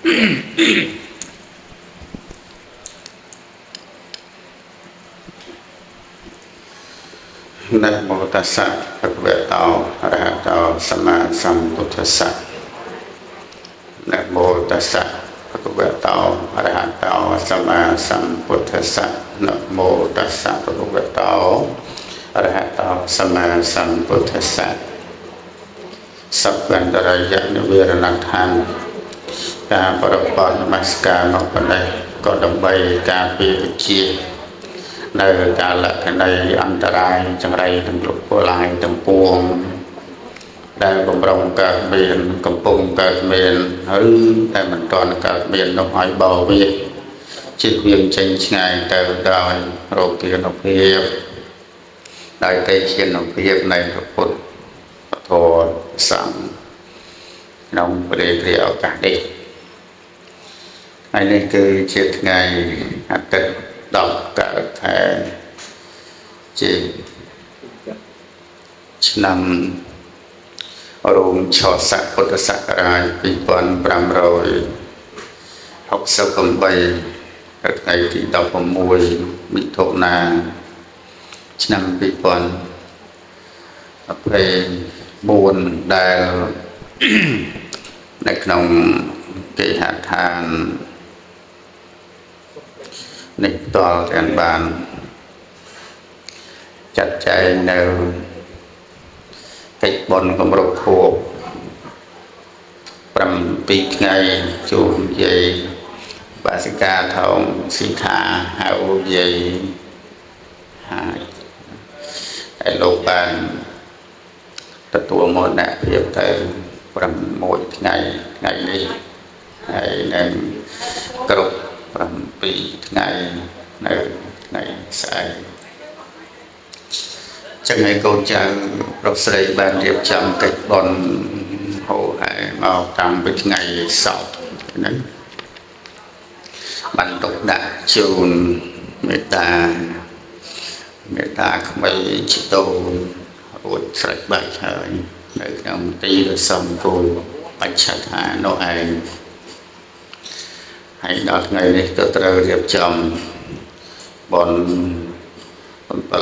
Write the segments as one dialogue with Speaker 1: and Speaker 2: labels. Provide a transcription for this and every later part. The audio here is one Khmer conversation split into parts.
Speaker 1: นะโมตัสสะภะคะวะโตอะระหะโตสัมมาสัมพุทธัสสะนะโมตัสสะภะคะวะโตอะระหะโตสัมมาสัมพุทธัสสะนะโมตัสสะภะคะวะโตอะระหะโตสัมมาสัมพุทธัสสะสัพพันตรายะนิเวรณฐานการปรปนมัสการมาปนก็ដើម្បីការពារវិជានៅកាលកណីអន្តរាយចង្រៃទាំងលោកពលឡាយទាំងពួងដែលបំរុងកើតមានកំពុងកើតមានឬតែមិនទាន់កើតមាននោះឲ្យបវាជិះវៀងចេញឆ្ងាយទៅដោយរោគានុភាពដោយទេជានុភាពនៃព្រះពុទ្ធធម៌សង្ឃក្នុងព្រះគ្រាឱកាសនេះថ្ងៃនេះគឺជាថ្ងៃអាទិត្យ10កើតខែជាឆ្នាំរោងឆស័កពុទ្ធសករាជ2568ថ្ងៃទី16មិថុនាឆ្នាំ2024ដែលនៅក្នុងគេហដ្ឋាននេះផ្ទាល់ទាំងបានចាត់ចែងនៅកិច្ចបុណ្យគម្រប់ខួប7ថ្ងៃជួបនិយាយបាសិកាថោងស៊ីខាហៅនិយាយហើយហើយលោកបានទទួលមរណភាពទៅ6ថ្ងៃថ្ងៃនេះហើយនឹងគ្រប់7ថ្ងៃនៅថ្ងៃស្អែកចឹងហើយកូនចៅប្រុសស្រីបានរៀបចំកិច្ចបុណ្យហូរហែមកតាំងពីថ្ងៃសៅរ៍ហ្នឹងបានទុកដាក់ជូនមេត្តាមេត្តាក្មេងជីដូនរួចស្រេចបាច់ហើយនៅក្នុងទីរសំគូបច្ឆថានោះឯងហើយដល់ថ្ងៃនេះក៏ត្រូវរៀបចំបុណ្យ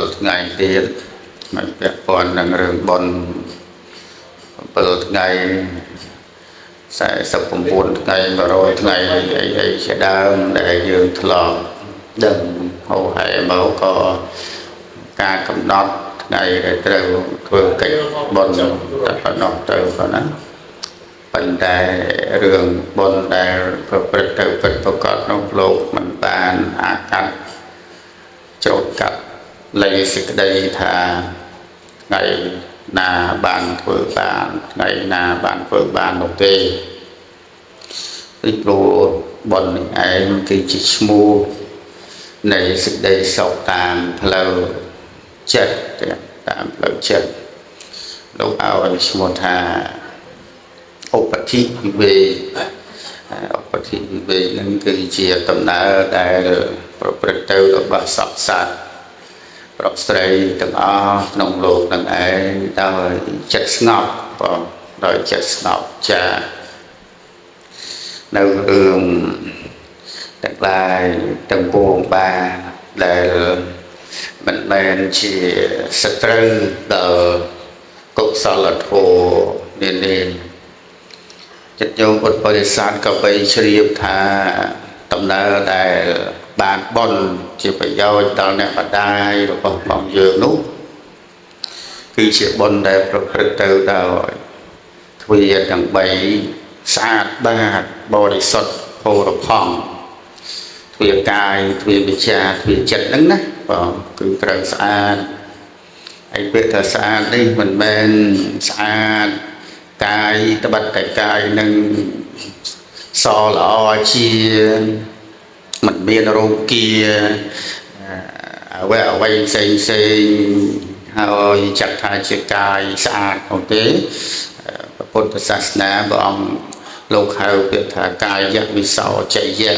Speaker 1: 7ថ្ងៃទៀតមិនពាក់ព័ន្ធនឹងរឿងបុណ្យ7ថ្ងៃ49ថ្ងៃ100ថ្ងៃអីអីជាដើមដែលយើងធ្លាប់ដឹងហូរហែមកក៏ការកំណត់ថ្ងៃដែលត្រូវធ្វើកិច្ចបុណ្យតែប៉ុណ្ណោះទៅប៉ុណ្ណាប៉ុន្តែរឿងបុណ្យដែលប្រព្រឹត្តទៅពិតប្រាកដនោះលោកមិនបានអាកាត់ច្រូតកាត់លៃសេចក្តីថាថ្ងៃណាបានធ្វើបានថ្ងៃណាបានធ្វើបាននោះទេពីព្រោះបុណ្យនេះឯងគឺជាឈ្មោះនៃសេចក្តីសុខតាមផ្លូវចិត្តតាមផ្លូវចិត្តលោកឲ្យឈ្មោះថាឧបធិវិវេឧបធិវិវេនឹងគឺជាដំណើរដែលប្រព្រឹត្តទៅរបស់សត្វសត្វប្រុសស្រីទាំងអស់ក្នុងលោកនឹងឯងដោយចិត្តស្ងប់បងដោយចិត្តស្ងប់ចានៅរឿងទាំងឡាយទាំងពួងបានដែលមិនមែនជាសត្រូវដល់កុសលធម៌នានាចិត្តញោមពុទ្ធបរិស័ទក៏បីជ្រាបថាដំណើរដែលបានបុណ្យជាប្រយោជន៍ដល់អ្នកម្ដាយរបស់ផងយើងនោះគឺជាបុណ្យដែលប្រព្រឹត្តទៅដោយទ្វាទាំង3ស្អាតបាតបរិសុទ្ធផូរផង់ទ្វាកាយទ្វាវិជ្ជាទ្វាចិត្តហ្នឹងណាបងគឺត្រូវស្អាតហើយពាក្យថាស្អាតនេះមិនមែនស្អាតកាយត្បិតតែកាយនឹងសល្អជាមិនមានរោគាអ្វីអ្វីផ្សេងផ្សេងហើយចាត់ថាជាកាយស្អាតនោះទេពុទ្ធសាសនាព្រះអង្គលោកហៅពាក្យថាកាយវិសោចយៈ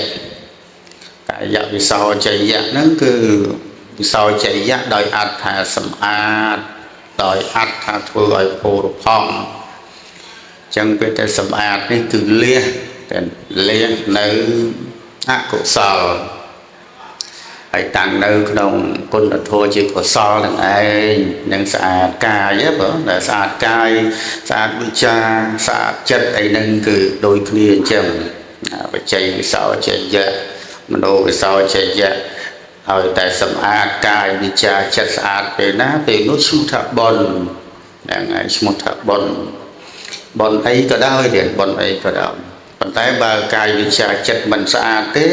Speaker 1: កាយវិសោចយៈហ្នឹងគឺវិសោចយៈដោយអត្ថថាសម្អាតដោយអត្ថថាធ្វើឲ្យផូរផង់ចឹងពេលតែសម្អាតនេះគឺលះ តែលះនៅអកុសលហើយតាំងនៅក្នុងគុណធម៌ជាកុសលនឹងឯងនឹងស្អាតកាយបើដែលស្អាតកាយស្អាតវិចារស្អាតចិត្តអីហ្នឹងគឺដូចគ្នាអញ្ចឹងបច្ច័យវិសោជយៈមโนវិសោជយៈហើយតែសម្អាតកាយវិចារចិត្តស្អាតពេលណាពេលនោះឈ្មោះថាបុណ្យហ្នឹងហើយឈ្មោះថាបុណ្យបុណ្យអីក៏ដោយទៀតបុណ្យអីក៏ដោយប៉ុន្តែបើកាយវិចារចិត្តមិនស្អាតទេ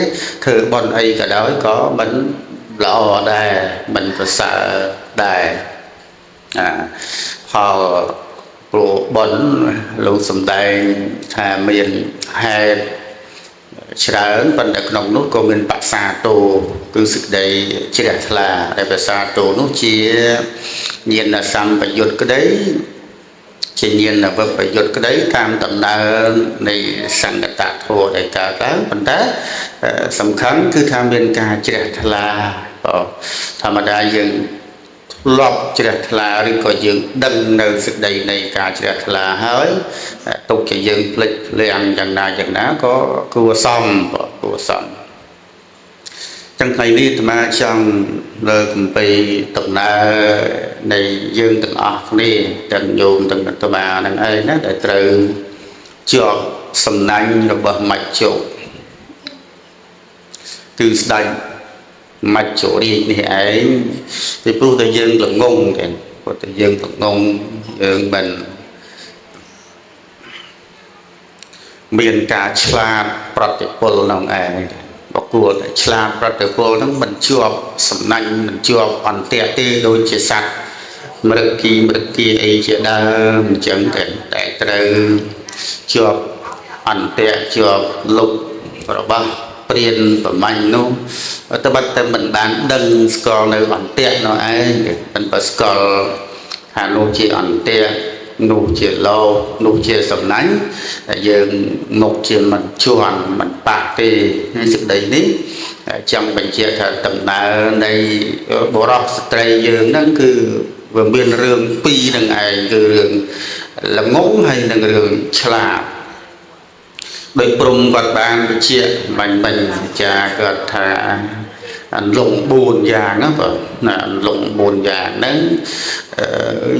Speaker 1: ធ្វើបុណ្យអីក៏ដោយក៏មិនល្អដែរមិនប្រសើរដែរអាផលព្រោះបុណ្យលោកសំដែងថាមានហេតុច្រើនប៉ុន្តែក្នុងនោះក៏មានបសាទោគឺសេចក្តីជ្រះថ្លាដែលបសាទោនោះជាញាណសម្បយុទ្ធក្តីជាញាណវិបយុទ្ធក្តីតាមដំណើរនៃសង្កតធម៌ដែលកើតឡើងប៉ុន្តែសំខាន់គឺថាមានការជ្រះថ្លាបើធម្មតាយើងធ្លាប់ជ្រះថ្លាឬក៏យើងដឹងនៅសេចក្តីនៃការជ្រះថ្លាហើយទុកជាយើងភ្លេចភ្លាំងយ៉ាងណាយ៉ាងណាក៏គួរសមបើគួរសមចឹងថ្ងៃនេះអាត្មាចង់លើកអំពីដំណើរនៃយើងទាំងអស់គ្នាទាំងញោមទាំងអាត្មាហ្នឹងឯងណាដែលត្រូវជាប់សំណាញ់របស់មច្ចុគឺស្ដេចមច្ចុរាជនេះឯងពីព្រោះតែយើងល្ងងទេព្រោះតែយើងល្ងងយើងមិនមានការឆ្លាតប្រតិពលក្នុងឯងបើគួរតែឆ្លាតប្រតិពលហ្នឹងមិនជាប់សំណាញ់មិនជាប់អន្ទាក់ទេដូចជាសត្វមរគីមរគីអីជាដើមអញ្ចឹងតែត្រូវជាប់អន្ទាក់ជាប់លុបរបស់ព្រានប្រមាញ់នោះតែបាត់តែមិនបានដឹងស្គាល់នៅអន្ទាក់នោះឯងមិនបើស្គាល់ថានោះជាអន្ទាក់នោះជាលោកនោះជាសំណាញ់តែយើងមកជាមិនជន់មិនប៉ះទេសេចក្តីនេះចង់បញ្ជាក់ថាដំណើរនៃបុរសស្ត្រីយើងហ្នឹងគឺវាមានរឿងពីរនឹងឯងគឺរឿងល្ងងហើយនិងរឿងឆ្លាតដោយព្រំគាត់បានបញ្ជាក់បាញ់បាញ់វិចារគាត់ថាអន្លង់4យ៉ាងណាបងណាអន្លង់4យ៉ាងហ្នឹង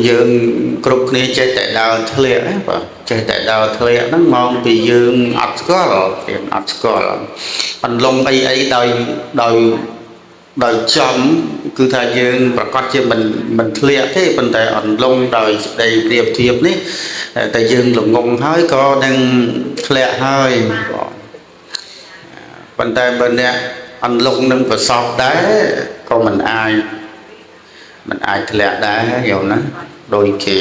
Speaker 1: យើងគ្រប់គ្នាចេះតែដើរធ្លាក់ណាបងចេះតែដើរធ្លាក់ហ្នឹងមកពីយើងអត់ស្គាល់យើងអត់ស្គាល់អន្លង់អីអីដោយដោយដោយចំគឺថាយើងប្រកាសជាមិនធ្លាក់ទេប៉ុន្តែអន្លង់ដោយសេចក្តីប្រៀបធៀបនេះតែយើងល្ងងហើយក៏នឹងធ្លាក់ហើយបងប៉ុន្តែបើអ្នកអន្លង់នឹងប្រសពដែរក៏មិនអាចធ្លាក់ដែរយល់ណាដោយគេ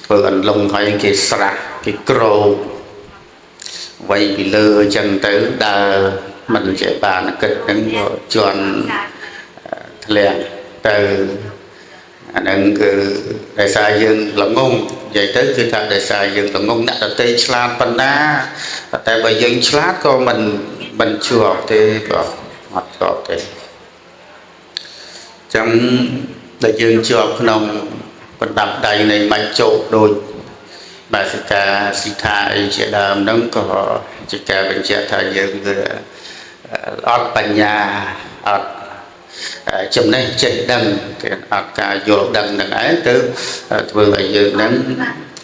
Speaker 1: ធ្វើអន្លង់ហើយគេស្រះគេក្រោបໄວពីលើអញ្ចឹងទៅដើរមិនចេះបានគិតហ្នឹងក៏ជន់ធ្លាក់ទៅអាហ្នឹងគឺដោយសារយើងល្ងងនិយាយទៅគឺថាដោយសារយើងល្ងងអ្នកដទៃឆ្លាតប៉ុណ្ណាតែបើយើងឆ្លាតក៏មិនជាប់ទេក៏អត់ជាប់ទេចឹងដែលយើងជាប់ក្នុងបណ្ដាប់ដៃនៃមច្ចុដូចបាសិកាសិដ្ឋាអីជាដើមហ្នឹងក៏ជាការបញ្ជាក់ថាយើងគឺអត់បញ្ញាអត់ចំណេះចេះដឹងគេអត់ការយល់ដឹងនឹងឯងទៅធ្វើឲ្យយើងហ្នឹង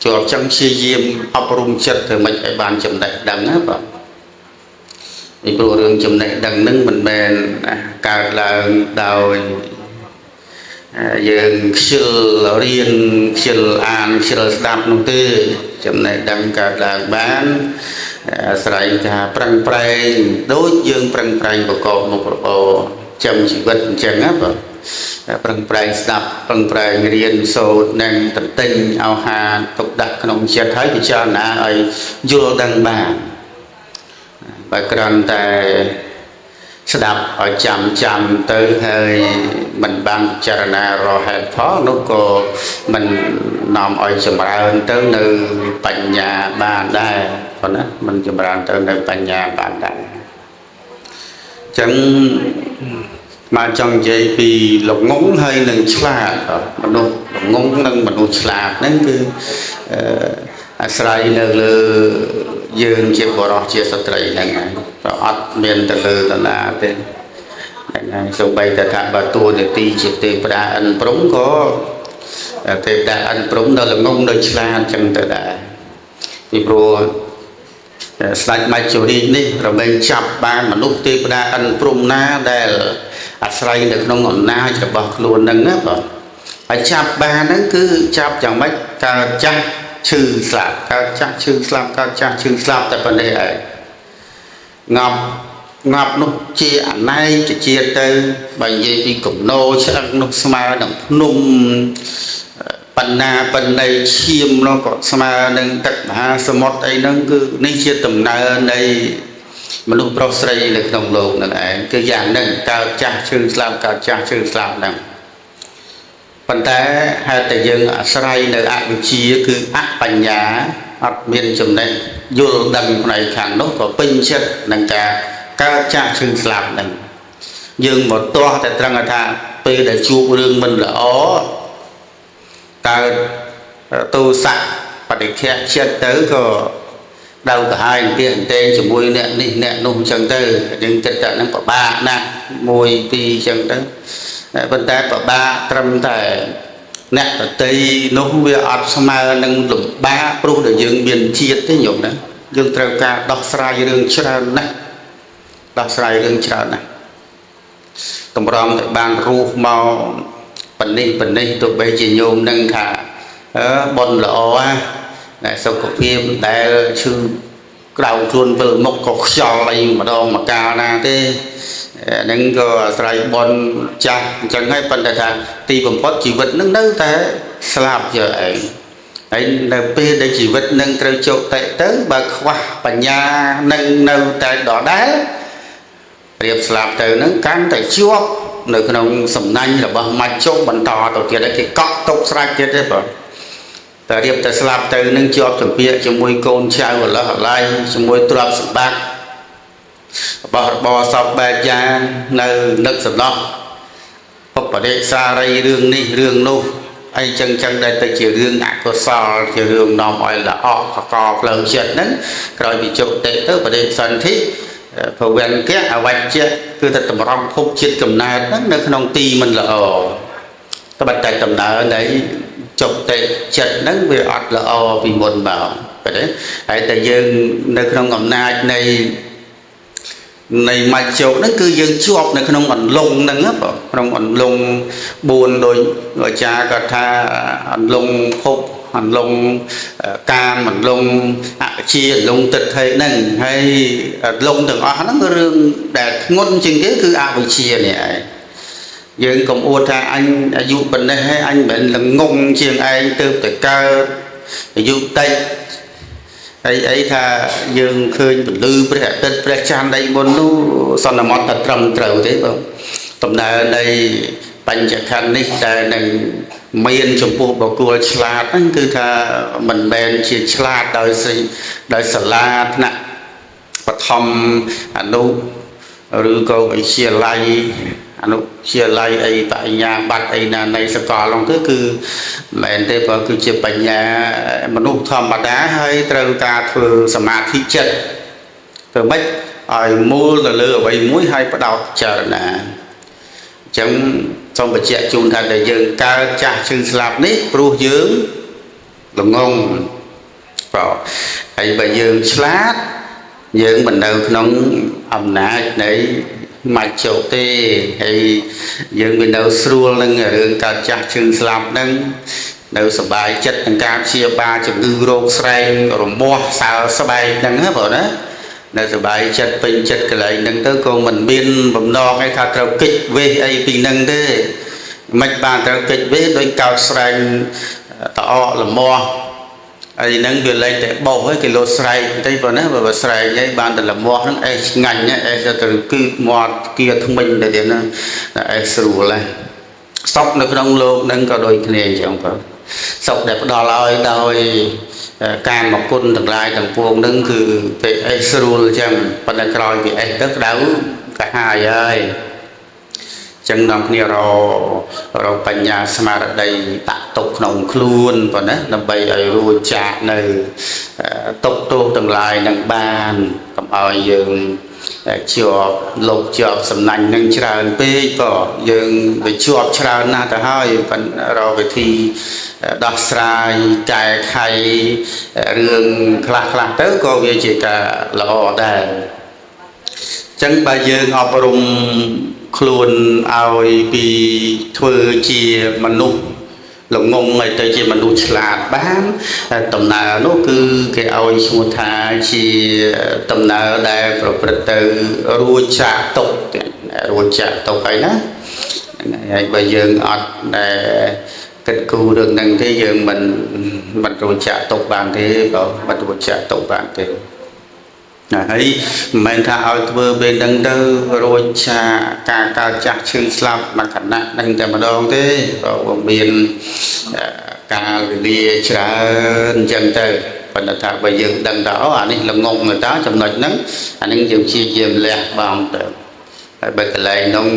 Speaker 1: ជាប់ចឹងព្យាយាមអប់រំចិត្តធ្វើម៉េចឲ្យបានចំណេះដឹងណាបាទពីព្រោះរឿងចំណេះដឹងហ្នឹងមិនមែនកើតឡើងដោយយើងខ្ជិលរៀនខ្ជិលអានខ្ជិលស្ដាប់នោះទេចំណេះដឹងកើតឡើងបានអាស្រ័យការប្រឹងប្រែងដូចយើងប្រឹងប្រែងប្រកបមុខរបរចាំជីវិតអញ្ចឹងណាបាទប្រឹងប្រែងស្ដាប់ប្រឹងប្រែងរៀនសូត្រនិងតន្ទិញអាហារទុកដាក់ក្នុងចិត្តហើយពិចារណាឲ្យយល់ដឹងបានបើគ្រាន់តែស្ដាប់ឲ្យចាំទៅហើយមិនបានពិចារណារកហេតុផលនោះក៏មិននាំឲ្យចម្រើនទៅនៅបញ្ញាបានដែរប៉ុណ្ណាមិនចម្រើនទៅនៅបញ្ញាបានដែរអញ្ចឹងមកចង់និយាយពីល្ងងហើយនឹងឆ្លាតមនុស្សល្ងងនិងមនុស្សឆ្លាតហ្នឹងគឺអាស្រ័យនៅលើ យើងជាបរិសជាស្ត្រីហ្នឹងហើយក៏អត់មានទៅលើតណាទេហ្នឹងហើយសូម្បីតែថាបើតួនាទីជាទេវតាឥន្ទព្រំក៏ទេវតាឥន្ទព្រំនៅល្ងងនៅឆ្លាតចឹងទៅដែរពីព្រោះស្ដេចមច្ចុរាជនេះរមែងចាប់បានមនុស្សទេវតាឥន្ទព្រំណាដែលអាស្រ័យនៅក្នុងអំណាចរបស់ខ្លួនហ្នឹងណាបងហើយចាប់បានហ្នឹងគឺចាប់យ៉ាងម៉េចកើតចាស់ឈឺស្លាប់កើតចាស់ឈឺស្លាប់កើតចាស់ឈឺស្លាប់តែប៉ុណ្ណេះឯងងាប់ងាប់នោះជាអណែកជាតិទៅបើនិយាយពីកំណោឆ្អឹងនោះស្មើនឹងភ្នំបណ្ណាបណ្ណៃឈាមនោះក៏ស្មើនឹងទឹកមហាសមុទ្រអីហ្នឹងគឺនេះជាដំណើរនៃមនុស្សប្រុសស្រីនៅក្នុងលោកហ្នឹងឯងគឺយ៉ាងហ្នឹងកើតចាស់ឈឺស្លាប់កើតចាស់ឈឺស្លាប់ហ្នឹងប៉ុន្តែហេតុតែយើងអាស្រ័យនៅអវិជ្ជាគឺអបញ្ញាអត់មានចំណេះយល់ដឹងផ្នែកខាងនោះក៏ពេញចិត្តនឹងការកើតចាស់ឈឺស្លាប់ហ្នឹងយើងមកទាស់តែត្រង់ថាពេលដែលជួបរឿងមិនល្អកើតទោសៈបដិខៈចិត្តទៅក៏ដៅកាហាយអន្ទាអន្ទែងជាមួយអ្នកនេះអ្នកនោះអញ្ចឹងទៅយើងគិតថាហ្នឹងពិបាកណាស់មួយពីរអញ្ចឹងទៅប៉ុន្តែពិបាកត្រឹមតែអ្នកដតីនោះវាអត់ស្មើនឹងលំបាកព្រោះដែលយើងមានជាតិទេញោមណាយើងត្រូវការដោះស្រាយរឿងច្រើនណាស់ដោះស្រាយរឿងច្រើនណាស់តម្រង់តែបានរស់មកប៉ុណ្នេះប៉ុណ្នេះទោះបីជាញោមនឹងថាបុណ្យល្អណាសុខភាពដែលឈឺក្រៅខ្លួនវិលមុខក៏ខ្យល់អីម្ដងមកកាលណាទេហ្នឹងក៏អាស្រ័យបុណ្យចាស់អញ្ចឹងហើយប៉ុន្តែថាទីបំផុតជីវិតនឹងនៅតែស្លាប់យកឯងហើយនៅពេលដែលជីវិតនឹងត្រូវជោគតិទៅបើខ្វះបញ្ញានឹងនៅតែដដែលរៀបស្លាប់ទៅនឹងកាន់តែជាប់នៅក្នុងសំណាញ់របស់មច្ចុបន្តទៅទៀតគេកក់ទុកស្រេចទៀតទេបងតែរៀបតែស្លាប់ទៅនឹងជាប់ចម្ពាកជាមួយកូនចៅអឡោះអឡៃជាមួយទ្រព្យសម្បត្តិរបស់របរសពបែបយ៉ាងនៅនឹកសំណោះពុបរិសារីរឿងនេះរឿងនោះអីចឹងចឹងដែលទៅជារឿងអកុសលជារឿងនាំឲ្យល្អក់កកផ្លូវចិត្តហ្នឹងក្រោយពីជោគតិទៅបរិសន្ធិភវង្គៈអវជ្ជៈគឺតែតម្រង់ភពជាតិកំណើតហ្នឹងនៅក្នុងទីមិនល្អត្បិតតែដំណើរនៃជោគតិចិត្តហ្នឹងវាអត់ល្អពីមុនមកទេហើយតែយើងនៅក្នុងអំណាចនៃមច្ចុហ្នឹងគឺយើងជាប់នៅក្នុងអន្លង់ហ្នឹងបងក្នុងអន្លង់4ដោយអាចារ្យគាត់ថាអន្លង់ភពអន្លង់កាមអន្លង់អវិជ្ជាអន្លង់ទិដ្ឋិហ្នឹងហើយអន្លង់ទាំងអស់ហ្នឹងរឿងដែលធ្ងន់ជាងគេគឺអវិជ្ជានេះឯងយើងកុំអួតថាអញអាយុប៉ុណ្ណេះហើយអញមិនល្ងងជាងឯងទៅតែកើតអាយុតិចហើយអីថាយើងឃើញពលឺព្រះអាទិត្យព្រះច័ន្ទអីមុននោះសន្មតតែត្រឹមត្រូវទេបងដំណើរនៃបញ្ចខណ្ឌនេះដែលនឹងមានចំពោះបុគ្គលឆ្លាតហ្នឹងគឺថាមិនមែនជាឆ្លាតដោយសាលាថ្នាក់បឋមអនុឬក៏វិទ្យាល័យអនុវិទ្យាល័យអីបញ្ញាបត្រអីណានៃសកលហ្នឹងគឺមិនមែនទេព្រោះគឺជាបញ្ញាមនុស្សធម្មតាហើយត្រូវការធ្វើសមាធិចិត្តធ្វើម៉េចឲ្យមូលទៅលើអ្វីមួយហើយផ្ដោតពិចារណាអញ្ចឹងសូមបញ្ជាក់ជូនថាដែលយើងកើតចាស់ឈឺស្លាប់នេះព្រោះយើងល្ងងបាទហើយបើយើងឆ្លាតយើងមិននៅក្នុងអំណាចនៃមច្ចុទេហើយយើងវានៅស្រួលនឹងរឿងកើតចាស់ឈឺស្លាប់ហ្នឹងនៅសប្បាយចិត្តនឹងការព្យាបាលជំងឺរោគស្រែងរមាស់សើស្បែកហ្នឹងណាបងណានៅសប្បាយចិត្តពេញចិត្តកន្លែងហ្នឹងទៅក៏មិនមានបំណងអីថាត្រូវគេចវេះអីពីហ្នឹងទេមិនបានត្រូវគេចវេះដោយកោតស្រែងតអកលមាស់អីហ្នឹងវាលែងតែបោសហើយគេលោស្រែកបន្តិចប៉ុណ្ណាបើស្រែកហើយបានតែលមាស់ហ្នឹងអេសឆ្ងាញ់អេសទៅគឺមាត់គៀថ្មិញទៅទៀតណាអេសស្រួលហើយសុខនៅក្នុងលោកហ្នឹងក៏ដូចគ្នាអញ្ចឹងបងសុខដែលផ្ដល់ឲ្យដោយកាមគុណទាំងឡាយទាំងពួងហ្នឹងគឺពេលអេសស្រួលអញ្ចឹងប៉ុន្តែក្រោយពីអេសទៅក្តៅកាហាយហើយ ចឹងនាំគ្នារកបញ្ញាស្មារតីដាក់ទុកក្នុងខ្លួនប៉ុណ្ណាដើម្បីឲ្យរួចចាកនៅទុកទោសទាំងឡាយនឹងបានកុំឲ្យយើងជាប់លោកជាប់សំណាញ់នឹងច្រើនពេកក៏យើងវាជាប់ច្រើនណាស់ទៅហើយប៉ុន្តែរកវិធីដោះស្រាយកែខៃរឿងខ្លះខ្លះទៅក៏វាជាការល្អដែរចឹងបើយើងអប់រំខ្លួនឲ្យពីធ្វើជាមនុស្សល្ងងឲ្យទៅជាមនុស្សឆ្លាតបានដំណើរនោះគឺគេឲ្យឈ្មោះថាជាដំណើរដែលប្រព្រឹត្តទៅរួចចាកទុករួចចាកទុកហើយណាហើយបើយើងអត់ដែលគិតគូររឿងហ្នឹងទេយើងមិនរួចចាកទុកបានទេបើមិនរួចចាកទុកបានទេណាហើយមិនមែនថាឲ្យធ្វើពេលហ្នឹងទៅរួចចាការកើតចាស់ឈឺស្លាប់មួយខណៈហ្នឹងតែម្ដងទេក៏មានកាលវេលាច្រើនអញ្ចឹងទៅប៉ុន្តែថាបើយើងដឹងថាអូអានេះល្ងងទៅតាចំណុចហ្នឹងអាហ្នឹងយើងព្យាយាមលះបង់ទៅហើយបើកន្លែងនោះ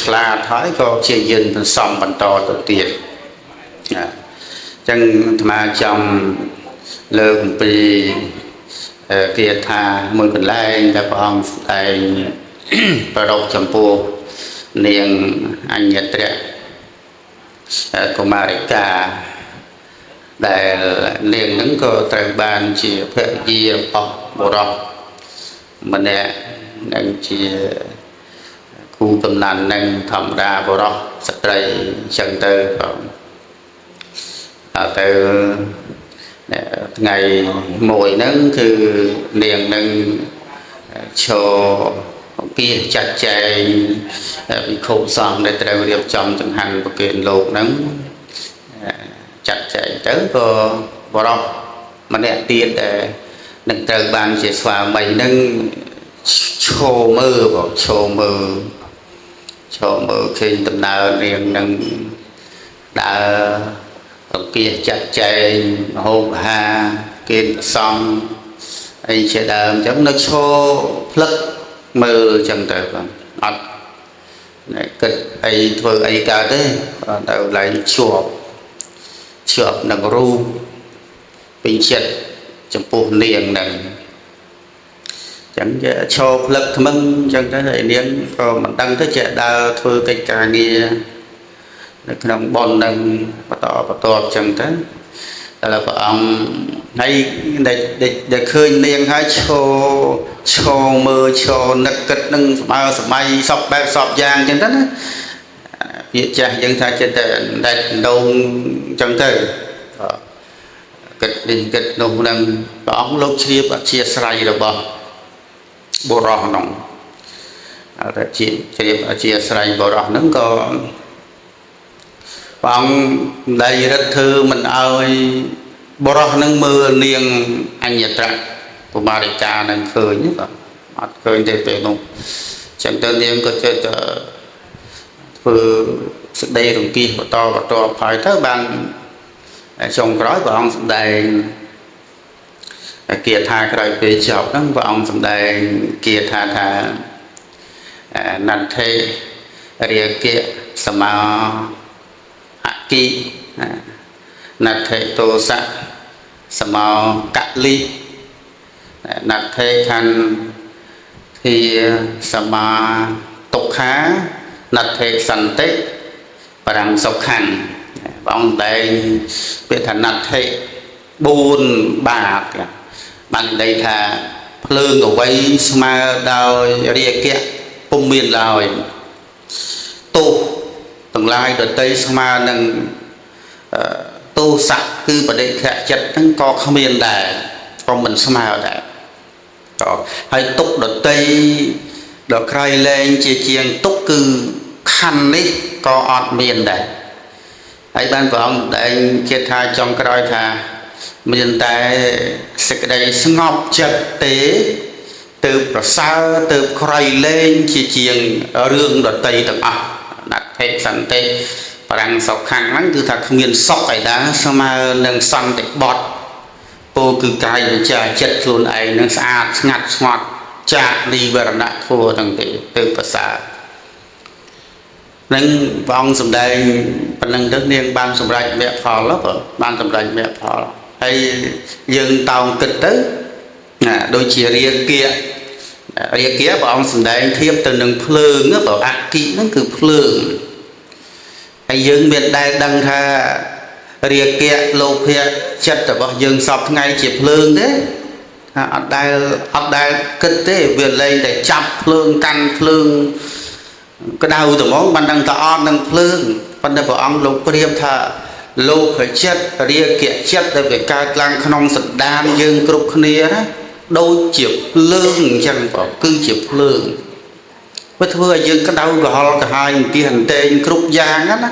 Speaker 1: ឆ្លាតហើយក៏ព្យាយាមសន្សំបន្តទៅទៀតណាអញ្ចឹងអាត្មាចង់លើកអំពីគាថាមួយកន្លែងដែលព្រះអង្គស្ដែងប្ររពចំពោះនាងអញ្ញត្រៈកុមារិកាដែលនាងហ្នឹងក៏ត្រូវបានជាភរិយារបស់បុរសម្នាក់និងជាគូកំណាន់នឹងធម្មតាបុរសស្ត្រីអញ្ចឹងទៅក៏ទៅថ្ងៃមួយហ្នឹងគឺនាងនឹងឈរអង្គាសចាត់ចែងវិខុសង្ឃដែលត្រូវរៀបចំចង្ហាន់ប្រគេនលោកហ្នឹងចាត់ចែងទៅក៏បរោះម្នាក់ទៀតដែលនឹងត្រូវបានជាស្វាមីហ្នឹងឈរមើលបងឈរមើលឈរមើលឃើញដំណើរនាងនឹងដើរអង្គាសចាត់ចែងហូបអាហារគេសង្ឃអីជាដើមអញ្ចឹងនៅឈរផ្លឹកមើលអញ្ចឹងទៅបងអត់គិតអីធ្វើអីកើតទេទៅឡើងជាប់នឹងរូបពេញចិត្តចំពោះនាងហ្នឹងអញ្ចឹងគេឈរផ្លឹកថ្មឹងអញ្ចឹងទៅហើយនាងក៏មិនដឹងទៅចេះដើរធ្វើកិច្ចការងារនៅក្នុងបុណ្យនឹងបន្តបន្ទាប់អញ្ចឹងទៅតែព្រះអង្គហើយដែលឃើញនាងហើយឈរមើលឈរនឹកគិតនឹងស្មើសម័យសពបែបសពយ៉ាងអញ្ចឹងទៅណាពាក្យចាស់យើងថាចិត្តតែដែកដងអញ្ចឹងទៅគិតនេះគិតនោះនឹងព្រះអង្គលោកជ្រាបអធិស្ឋានរបស់បុរសនោះតែជាជ្រាបអធិស្ឋានបុរសហ្នឹងក៏ព្រះអង្គដែលរិទ្ធធ្វើមិនឲ្យបុរសនឹងមើលនាងអញ្ញត្រៈកុមារិកានឹងឃើញបាទអត់ឃើញទេពេលនោះចឹងទៅនាងក៏ចេះតែធ្វើសេចក្តីរង្គៀសបន្តបន្ទាប់ហើយទៅបានចុងក្រោយព្រះអង្គសម្ដែងគាថាក្រោយពេលចប់ហ្នឹងព្រះអង្គសម្ដែងគាថាថាណដ្ឋិរាគៈសមាអគិណដ្ឋិទោសៈសមោកលិណដ្ឋិខន្ធាសមាទុក្ខាណដ្ឋិសន្តិបរំសុខੰព្រះអង្គតែងពាក្យថាណដ្ឋិ4បាតបានន័យថាភ្លើងអ្វីស្មើដោយរាគៈពុំមានឡើយទោសទាំងឡាយដតីស្មើនឹងទោសៈគឺបដិខៈចិត្តហ្នឹងក៏គ្មានដែរក៏មិនស្មើដែរតហើយទុកដតីដល់ក្រោយលែងជាជាងទុកគឺខណ្ឌនេះក៏អត់មានដែរហើយបានព្រះអង្គតែងជាថាចុងក្រោយថាមានតែសេចក្តីស្ងប់ចិត្តទេទើបប្រសើរទើបក្រៃលែងជាជាងរឿងដតីទាំងអស់ណដ្ឋិសន្តិបរំសុខំហ្នឹងគឺថាគ្មានសុខឯណាស្មើនឹងសន្តិបត្តិពោលគឺកាយវិចារចិត្តខ្លួនឯងនឹងស្អាតស្ងាត់ស្ងត់ចាកនិវរណៈធัวហ្នឹងទេទើបប្រសើរ នឹងព្រះអង្គសម្ដែងប៉ុណ្ណឹងទៅនាងបានសម្រេចមគ្គផលបងបានសម្រេចមគ្គផលហើយយើងតោងគិតទៅណាដូចជារាគៈរាគៈព្រះអង្គសម្ដែងធៀបទៅនឹងភ្លើងបងអគិហ្នឹងគឺភ្លើងហើយយើងមានដែលដឹងថារាគៈលោភៈចិត្តរបស់យើងសពថ្ងៃជាភ្លើងទេថាអត់ដែលគិតទេវាលែងតែចាប់ភ្លើងកាន់ភ្លើងក្តៅត្មងបានដឹងថាអត់នឹងភ្លើងប៉ុន្តែព្រះអង្គលោកប្រៀបថាលោភចិត្តរាគៈចិត្តដែលវាកើតឡើងក្នុងសន្តានយើងគ្រប់គ្នាណាដូចជាភ្លើងអញ្ចឹងបងគឺជាភ្លើងវាធ្វើឲ្យយើងក្តៅក្រហល់ក្រហាយអន្ទះអន្ទែងគ្រប់យ៉ាងណា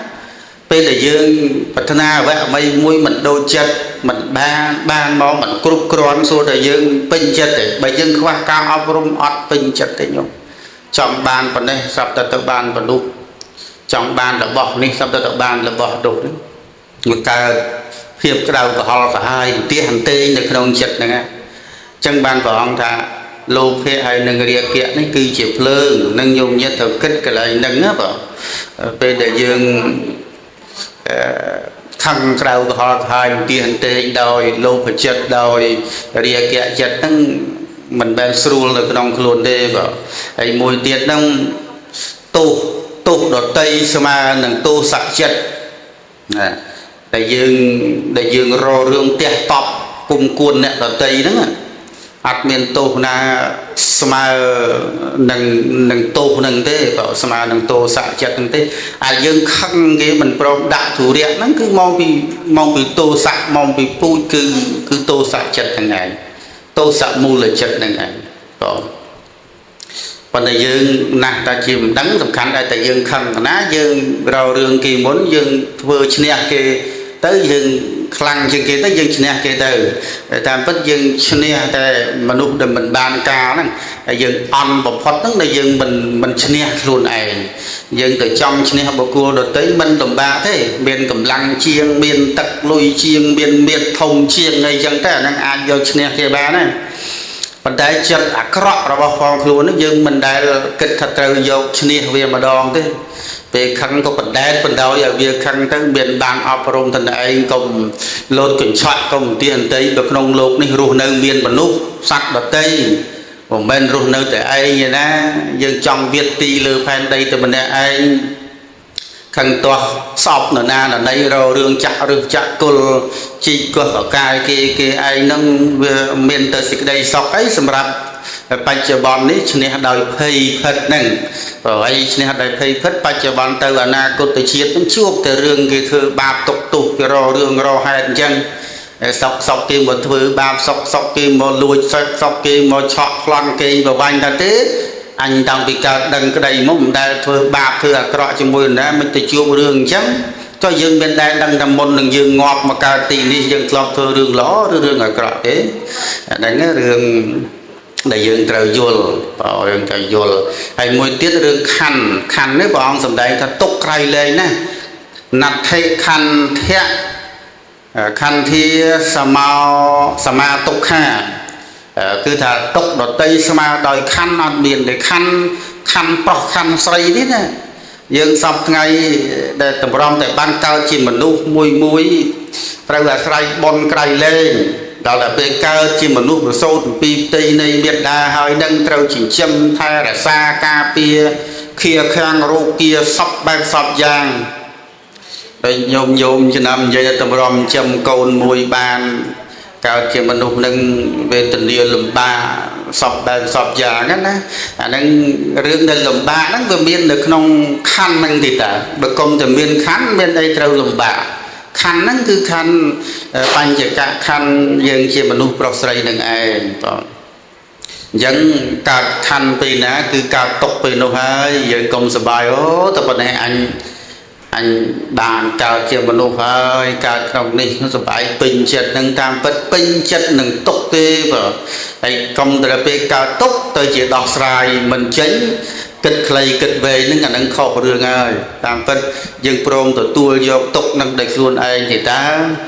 Speaker 1: ពេលដែលយើងប្រាថ្នាអ្វីមួយមិនដូចចិត្តមិនបានមកមិនគ្រប់គ្រាន់សួរតែយើងពេញចិត្តទេបើយើងខ្វះការអប់រំអត់ពេញចិត្តទេញោមចង់បានប៉ុណ្ណេះស្រាប់តែទៅបានប៉ុណ្ណោះចង់បានរបស់នេះស្រាប់តែទៅបានរបស់នោះវាកើតភាពក្តៅក្រហល់ក្រហាយអន្ទះអន្ទែងនៅក្នុងចិត្តហ្នឹងអញ្ចឹងបានព្រះអង្គថាលោភៈហើយនឹងរាគៈនេះគឺជាភ្លើងនឹងញោមញាតត្រូវគិតកន្លែងហ្នឹងណាបងពេលដែលយើងខឹងក្រៅក្រហល់ក្រហាយអន្ទះអន្ទែងដោយលោភចិត្តដោយរាគៈចិត្តហ្នឹងមិនមែនស្រួលនៅក្នុងខ្លួនទេបងហើយមួយទៀតហ្នឹងទោសដតីស្មើនឹងទោសៈចិត្តណាដែលយើងរករឿងផ្ទះតប់គុំគួនអ្នកដតីហ្នឹងអត់មានទោសណាស្មើនឹងទោសហ្នឹងទេបើស្មើនឹងទោសៈចិត្តហ្នឹងទេអាយើងខឹងគេមិនព្រមដាក់ធុរៈហ្នឹងគឺមកពីទោសៈមកពីពូជគឺទោសៈចិត្តហ្នឹងឯងទោសៈមូលចិត្តហ្នឹងឯងបងប៉ុន្តែយើងណាស់តែជាមិនដឹងសំខាន់តែយើងខឹងណាយើងរករឿងគេមុនយើងធ្វើឈ្នះគេទៅយើងខ្លាំងជាងគេទៅយើងឈ្នះគេទៅតាមពិតយើងឈ្នះតែមនុស្សដែលមិនបានការហ្នឹងហើយយើងអន់បំផុតហ្នឹងដែលយើងមិនឈ្នះខ្លួនឯងយើងទៅចង់ឈ្នះបុគ្គលដទៃមិនលំបាកទេមានកម្លាំងជាងមានទឹកលុយជាងមានមៀតធំជាងអីចឹងទៅអាហ្នឹងអាចយកឈ្នះគេបានណាប៉ុន្តែចិត្តអាក្រក់របស់ផងខ្លួននេះយើងមិនដែលគិតថាត្រូវយកឈ្នះវាម្ដងទេពេលខឹងក៏បណ្ដែតបណ្ដោយឲ្យវាខឹងទៅមានបានអប់រំតំឯងកុំលោតកញ្ឆក់កុំទាអន្តីទៅក្នុងលោកនេះរស់នៅមានមនុស្សសត្វដតីមិនមែនរស់នៅតែឯងទេណាយើងចង់វាទីលើផែនដីតែម្នាក់ឯងខឹងទាស់សពនរណាណីរករឿងចាក់ឬចាក់គុលជីកកោះកកាយគេឯងហ្នឹងវាមានតែសេចក្តីសុខអីសម្រាប់បច្ចុប្បន្ននេះឈ្នះដោយភ័យភិតហ្នឹងព្រោះអីឈ្នះដោយភ័យភិតបច្ចុប្បន្នទៅអនាគតជាតិហ្នឹងជួបតែរឿងគេធ្វើបាបទុកទោសគេរករឿងរកហេតុអញ្ចឹងសុកគេមកធ្វើបាបសុកគេមកលួចសុកគេមកឆក់ប្លន់គេប្រវាញ់តែទេអញតាំងពីកើតដឹងក្តីមកមិនដែលធ្វើបាបធ្វើអាក្រក់ជាមួយនរណាមិនទៅជួបរឿងអញ្ចឹងចុះយើងមានដែលដឹងថាមុននឹងយើងងាប់មកកើតទីនេះយើងធ្លាប់ធ្វើរឿងល្អឬរឿងអាក្រក់ទេអាហ្នឹងរឿងដែលយើងត្រូវយល់បងយើងត្រូវយល់ហើយមួយទៀតរឿងខណ្ឌខណ្ឌនេះព្រះអង្គសម្ដែងថាទុកក្រៃលែងណាណដ្ឋិខន្ធៈខន្ធាសមោសមាទុក្ខាគឺថាទុកដតីស្មើដោយខណ្ឌអត់មានទេខណ្ឌប្រុសខណ្ឌស្រីនេះណាយើងសពថ្ងៃដែលតម្រង់តែបានកើតជាមនុស្សមួយត្រូវអាស្រ័យបុណ្យក្រៃលែងដល់តែពេលកើតជាមនុស្សប្រសូតអំពីផ្ទៃនៃមេដាហើយនឹងត្រូវចិញ្ចឹមថែរក្សាការពារខៀខាំងរោគាសពបែបសពយ៉ាងតែញោមចំណាំនិយាយតម្រង់ចិញ្ចឹមកូនមួយបានកើតជាមនុស្សនឹងវេទនាលំបាកសពបែបសពយ៉ាងណាអាហ្នឹងរឿងដែលលំបាកហ្នឹងវាមាននៅក្នុងខណ្ឌហ្នឹងទេតាបើកុំតែមានខណ្ឌមានអីត្រូវលំបាកខណ្ឌហ្នឹងគឺខណ្ឌបញ្ចកខណ្ឌយើងជាមនុស្សប្រុសស្រីនឹងឯងបងអញ្ចឹងកើតខណ្ឌពេលណាគឺកើតទុកពេលនោះហើយយើងកុំសប្បាយអូតែប៉ុណ្ណេះអញបានកើតជាមនុស្សហើយកើតក្នុងនេះសប្បាយពេញចិត្តនឹងតាមពិតពេញចិត្តនឹងទុកទេបើហើយកុំតែពេលកើតទុកទៅជាដោះស្រាយមិនចេញគិតខ្លីគិតវែងហ្នឹងអាហ្នឹងខុសរឿងហើយតាមពិតយើងព្រមទទួលយកទុកនឹងដោយខ្លួនឯងទេតា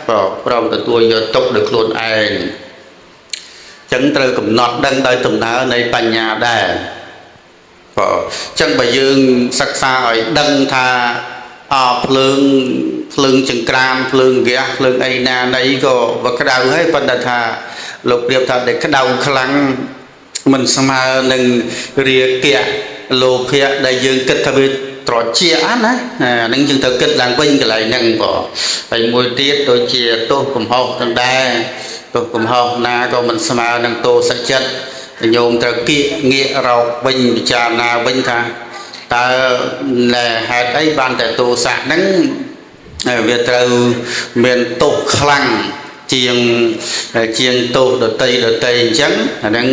Speaker 1: បើព្រមទទួលយកទុកដោយខ្លួនឯងចឹងត្រូវកំណត់ដឹងដោយដំណើរនៃបញ្ញាដែរ បើអញ្ចឹងបើយើងសិក្សាឲ្យដឹងថាអភ្លើងភ្លើងចង្ក្រានភ្លើងហ្គាសភ្លើងអីណាណីក៏វាក្តៅហើយប៉ុន្តែថាលោកប្រៀបថាដែលក្តៅខ្លាំងមិនស្មើនឹងរាគៈលោភៈដែលយើងគិតថាវាត្រជាក់ណាអាហ្នឹងយើងត្រូវគិតឡើងវិញកន្លែងហ្នឹងបងហើយមួយទៀតដូចជាទោសកំហុសទាំងដែរទោសកំហុសណាក៏មិនស្មើនឹងទោសចិត្តញោមត្រូវគៀកងាករកវិញពិចារណាវិញថាតើហេតុអីបានតែទោសៈហ្នឹងវាត្រូវមានទោសខ្លាំងជាងជាងទោសដតីដតីអញ្ចឹងអាហ្នឹង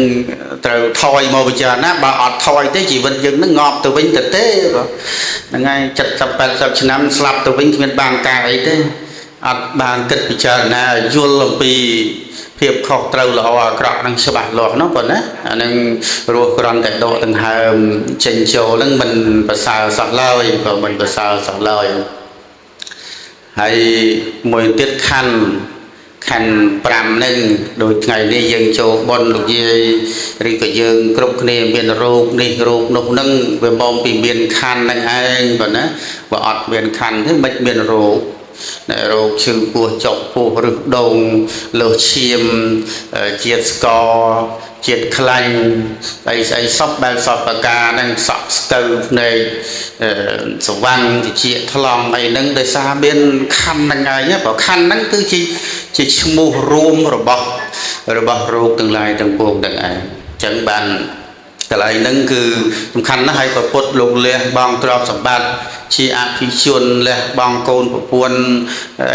Speaker 1: ត្រូវថយមកពិចារណាបើអត់ថយទេជីវិតយើងហ្នឹងងាប់ទៅវិញទៅទេបាទហ្នឹងហើយ70 80ឆ្នាំស្លាប់ទៅវិញគ្មានបានការអីទេអត់បានគិតពិចារណាយល់អំពីភាពខុសត្រូវល្អអាក្រក់ហ្នឹងច្បាស់លាស់នោះប៉ុណ្ណាអាហ្នឹងរស់គ្រាន់តែដកដង្ហើមចេញចូលហ្នឹងមិនប្រសើរសោះឡើយក៏មិនប្រសើរសោះឡើយហើយមួយទៀតខណ្ឌខណ្ឌ5ហ្នឹងដូចថ្ងៃនេះយើងចូលបុណ្យលោកយាយឬក៏យើងគ្រប់គ្នាមានរោគនេះរោគនោះហ្នឹងវាមកពីមានខណ្ឌហ្នឹងឯងប៉ុណ្ណាបើអត់មានខណ្ឌទេមិនមានរោគរោគឈឺពោះចុកពោះឬដងលើសឈាមជាតិស្ករជាតិខ្លាញ់ស្អីស្អីសពបែបសពប្រការហ្នឹងសក់ស្កូវភ្នែកស្វាំងតិចថ្លង់អីហ្នឹងដោយសារមានខណ្ឌហ្នឹងឯងព្រោះខណ្ឌហ្នឹងគឺជាជាឈ្មោះរួមរបស់រោគទាំងឡាយទាំងពួងទាំងឯងអញ្ចឹងបានកន្លែងហ្នឹងគឺសំខាន់ណាស់ហើយព្រះពុទ្ធលោកលះបង់ទ្រព្យសម្បត្តិជាអភិជនលះបង់កូនប្រពន្ធ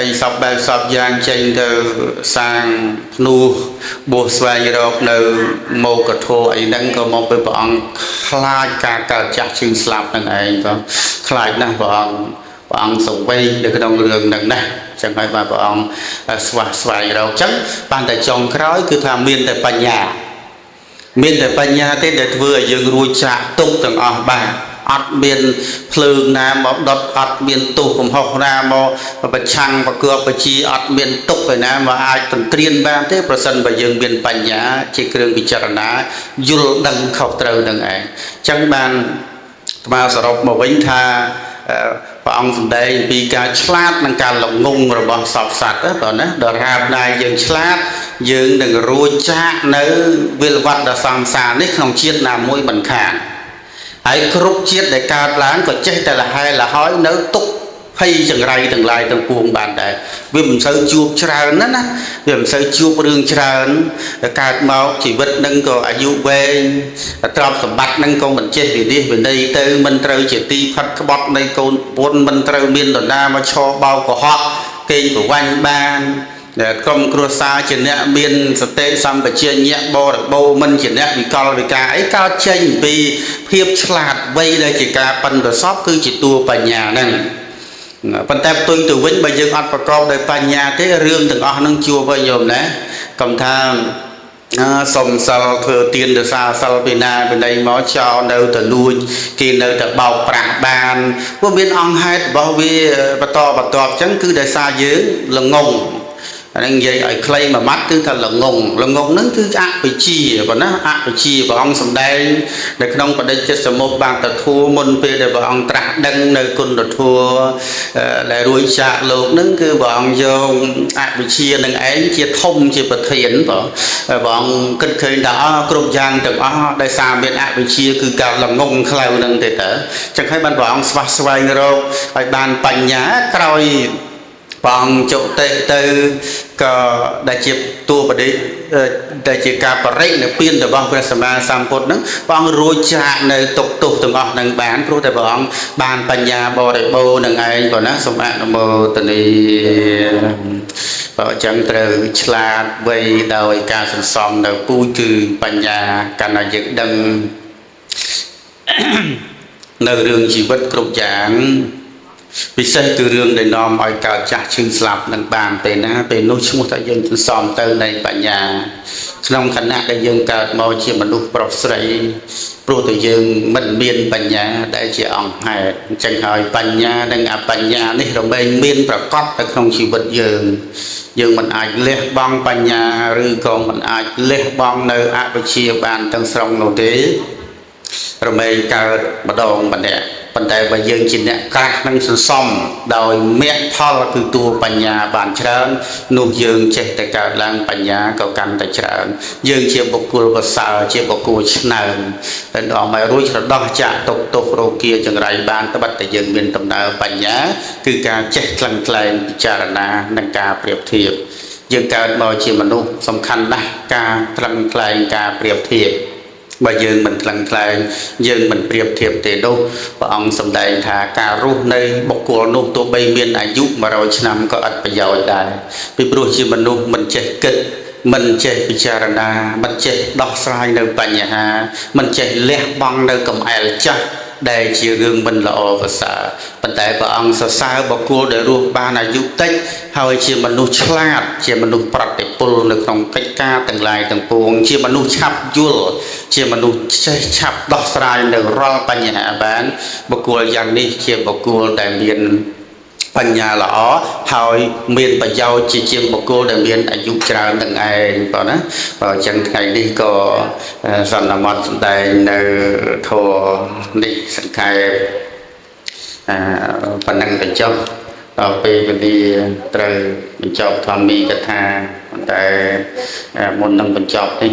Speaker 1: អីសពបែបសពយ៉ាងចេញទៅសាងភ្នោះបួសស្វែងរកនៅមកធោអីហ្នឹងក៏មកពីព្រះអង្គខ្លាចការកើតចាស់ឈឺស្លាប់ហ្នឹងឯងក៏ខ្លាចណាស់ព្រះអង្គសង្វេគនៅក្នុងរឿងហ្នឹងណាចឹងហើយបាទព្រះអង្គស្វះស្វែងរកចឹងបានតែចុងក្រោយគឺថាមានតែបញ្ញាមានតែបញ្ញាទេដែលធ្វើឲ្យយើងរួចចាកទុកទាំងអស់បានអត់មានភ្លើងណាមកដុតអត់មានទោសកំហុសណាមកប្រឆាំងប្រកបបជាអត់មានទុកឯណាមកអាចទន្ទ្រានបានទេប្រសិនបើយើងមានបញ្ញាជាគ្រឿងពិចារណាយល់ដឹងខុសត្រូវនឹងឯងអញ្ចឹងបានអាត្មាសរុបមកវិញថាព្រះអង្គសម្ដែងពីការឆ្លាតនិងការល្ងងរបស់សពសត្វបងណាដល់រាបណាយើងឆ្លាតយើងនឹងរួចចាកនៅវិលវត្តដ៏សង្សារនេះក្នុងជាតិណាមួយមិនខានហើយគ្រប់ជាតិដែលកើតឡើងក៏ចេះតែលហែលហើយនៅទុកភ័យចង្រៃទាំងឡាយទាំងពួងបានដែរវាមិនសូវជួបច្រើនណាណាវាមិនសូវជួបរឿងច្រើនកើតមកជីវិតនឹងក៏អាយុវែងទ្រព្យសម្បត្តិនឹងក៏មិនចេះវិនិច្ឆ័យវិន័យទៅមិនត្រូវជាទីផិតក្បត់នៃកូនប្រពន្ធមិនត្រូវមាននរណាមកឈរបោកកុហកកេងប្រវ័ញ្ចបានដែលក្រុមគ្រួសារជាអ្នកមានសតិសម្បជញ្ញៈបរិបូរមិនជាអ្នកវិកលវិការអីកើតចេញពីភាពឆ្លាតវៃដែលជាការប៉ិនប្រសពគឺជាតួបញ្ញាហ្នឹងប៉ុន្តែផ្ទុយទៅវិញបើយើងអត់ប្រកបដោយបញ្ញាទេរឿងទាំងអស់ហ្នឹងជួបវិញញោមណាកុំថាសុំសិលធ្វើទានរសាសិលពីណាពីណីមកចោលនៅតែលួចគេនៅតែបោកប្រាស់បានព្រោះមានអង្គហេតុរបស់វាបន្តបន្ទាប់អញ្ចឹងគឺដោយសារយើងល្ងងអាហ្នឹងនិយាយឲ្យខ្លីមួយម៉ាត់គឺថាល្ងងល្ងងហ្នឹងគឺអវិជ្ជាប៉ុណ្ណាអវិជ្ជាព្រះអង្គសម្ដែងនៅក្នុងបដិច្ចសមុបត្តិធម៌មុនពេលដែលព្រះអង្គត្រាស់ដឹងនៅគុណធម៌ដែលរួចចាកលោកហ្នឹងគឺព្រះអង្គយកអវិជ្ជានឹងឯងជាធំជាប្រធានបងព្រះអង្គគិតឃើញថាគ្រប់យ៉ាងទាំងអស់ដោយសារមានអវិជ្ជាគឺការល្ងងខ្លៅហ្នឹងទេតើចឹងហើយបានព្រះអង្គស្វះស្វែងរកឲ្យបានបញ្ញាក្រោយព្រះអង្គចុតិទៅក៏ដែលជាតួបដិដែលជាការបរិនិព្វានរបស់ព្រះសម្មាសម្ពុទ្ធហ្នឹងព្រះអង្គរួចចាកនៅទុកទោសទាំងអស់ហ្នឹងបានព្រោះតែព្រះអង្គបានបញ្ញាបរិបូរណ៍នឹងឯងប៉ុណ្ណាសូមអនុមោទនាបើអញ្ចឹងត្រូវឆ្លាតវៃដោយការសន្សំនៅពូជគឺបញ្ញាកាលណាយើងដឹងនៅរឿងជីវិតគ្រប់យ៉ាងពិសេសគឺរឿងដែលនាំឲ្យកើតចាស់ឈឺស្លាប់នឹងបានពេលណាពេលនោះឈ្មោះថាយើងសន្សំទៅនៃបញ្ញាក្នុងខណៈដែលយើងកើតមកជាមនុស្សប្រុសស្រីព្រោះតែយើងមិនមានបញ្ញាដែលជាអង្គហេតុអញ្ចឹងហើយបញ្ញានិងអបញ្ញានេះរមែងមានប្រកបនៅក្នុងជីវិតយើងយើងមិនអាចលះបង់បញ្ញាឬក៏មិនអាចលះបង់នៅអវិជ្ជាបានទាំងស្រុងនោះទេ រមែងកើតម្ដងម្នាក់ប៉ុន្តែបើយើងជាអ្នកក្រាស់នឹងសន្សំដោយមគ្គផលគឺតួបញ្ញាបានច្រើននោះយើងចេះតែកើតឡើងបញ្ញាក៏កាន់តែច្រើនយើងជាបុគ្គលប្រសើរជាបុគ្គលឆ្នើមតែដល់មករួចរដោះចាក់ទុកទោសរោគាចង្រៃបានត្បិតតែយើងមានដំណើរបញ្ញាគឺការចេះថ្លឹងថ្លែងពិចារណានិងការប្រៀបធៀបយើងកើតមកជាមនុស្សសំខាន់ណាស់ការថ្លឹងថ្លែងការប្រៀបធៀបបើយើងមិនថ្លឹងថ្លែងយើងមិនប្រៀបធៀបទេនោះព្រះអង្គសម្ដែងថាការរស់នៅបុគ្គលនោះទោះបីមានអាយុ100ឆ្នាំក៏ឥតប្រយោជន៍ដែរពីព្រោះជាមនុស្សមិនចេះគិតមិនចេះពិចារណាមិនចេះដោះស្រាយនៅបញ្ហាមិនចេះលះបង់នៅកំអែលចាស់ដែលជារឿងមិនល្អប្រសើរប៉ុន្តែព្រះអង្គសរសើរបុគ្គលដែលរស់បានអាយុតិចហើយជាមនុស្សឆ្លាតជាមនុស្សប្រតិពលនៅក្នុងកិច្ចការទាំងឡាយទាំងពួងជាមនុស្សឆាប់យល់ជាមនុស្សចេះឆាប់ដោះស្រាយនៅរាល់បញ្ហាបានបុគ្គលយ៉ាងនេះជាបុគ្គលដែលមានបញ្ញាល្អហើយមានប្រយោជន៍ជាជាងបុគ្គលដែលមានអាយុច្រើននឹងឯងបងណាបើអញ្ចឹងថ្ងៃនេះក៏សន្មត់សម្ដែងនៅធម៌នេះសង្ខេបប៉ុណ្ណឹងទៅចុះដល់ពេលវេលាត្រូវបញ្ចប់ធម្មីកថាប៉ុន្តែមុននឹងបញ្ចប់នេះ